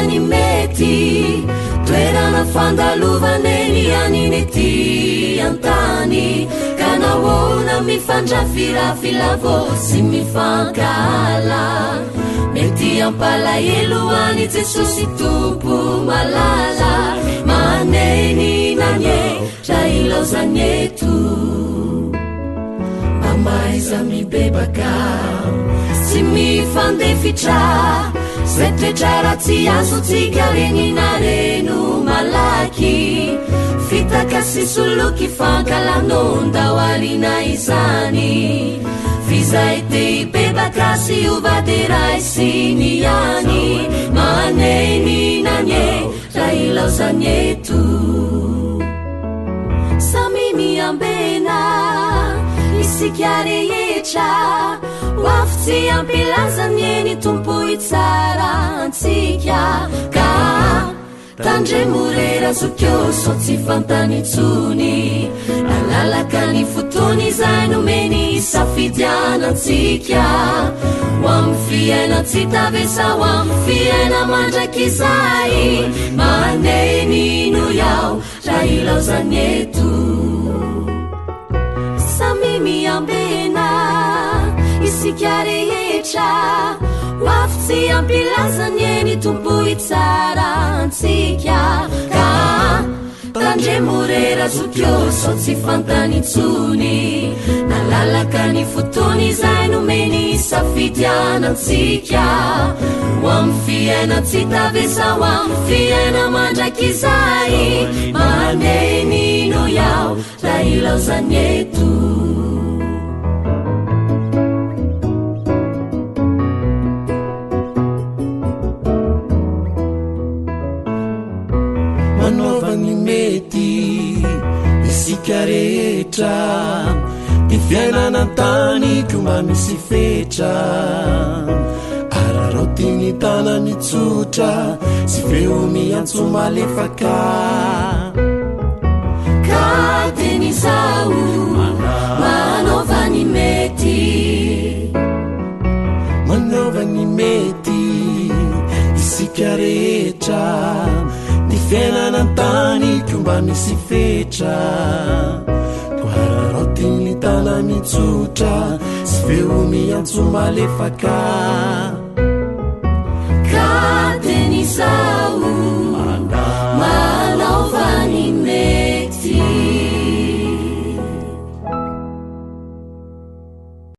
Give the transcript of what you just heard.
ny mety. Toerana fandalovana eny ihany ny ety an-tany. Ka nahoana mifandrafirafy lavo sy mifankahala? Mety hampalahelo an'i Jesosy Tompo malala. Manenina anie raha ilaozany eto. Mba mahaiza mibebaka sy mifandefitra. Zay toetra ratsy azontsika renina reno malaky. Fitaka sy soloky fankalan'ondao arina izany. F'izay te hibebaka sy hiova dia raisiny ihany. Manenina anie raha ilaozany eto. Samy miambena isika rehetra. Ho avy tsy hampilaza anie ny Tompo hitsara antsika. Ka tandremo re razoky ô, sao tsy fantany intsony. Nalalaka ny fotoana izay nomeny hisafidianantsika. Ho amin'ny fiainan-tsy tavesa, ho amin'ny fiaina mandrakizay. Manenino iaho raha ilaozany eto. Samy miambena isika rehetra. Ho avy tsy hampilaza anie ny Tompo hitsara antsika. Ka tandremo re razoky ô, sao tsy fantany intsony. Nalalaka ny fotoana izay nomeny hisafidianantsika. Ho amin'ny fiainan-tsy tavesa, ho amin'ny fiaina mandrakizay. Manenino iaho raha ilaozany eto. Manaova ny mety isika rehetra. Ty fiainana an-tany ko mba misy fetra. Araraoty ny tana mitsotra sy feo miantso malefaka. Ka teny izaho manaova ny mety. Manaova ny mety isika rehetra. Ny fiainana an-tany ko mba misy fetra. Koa araraoty ny tana mitsotra sy feo miantso malefaka.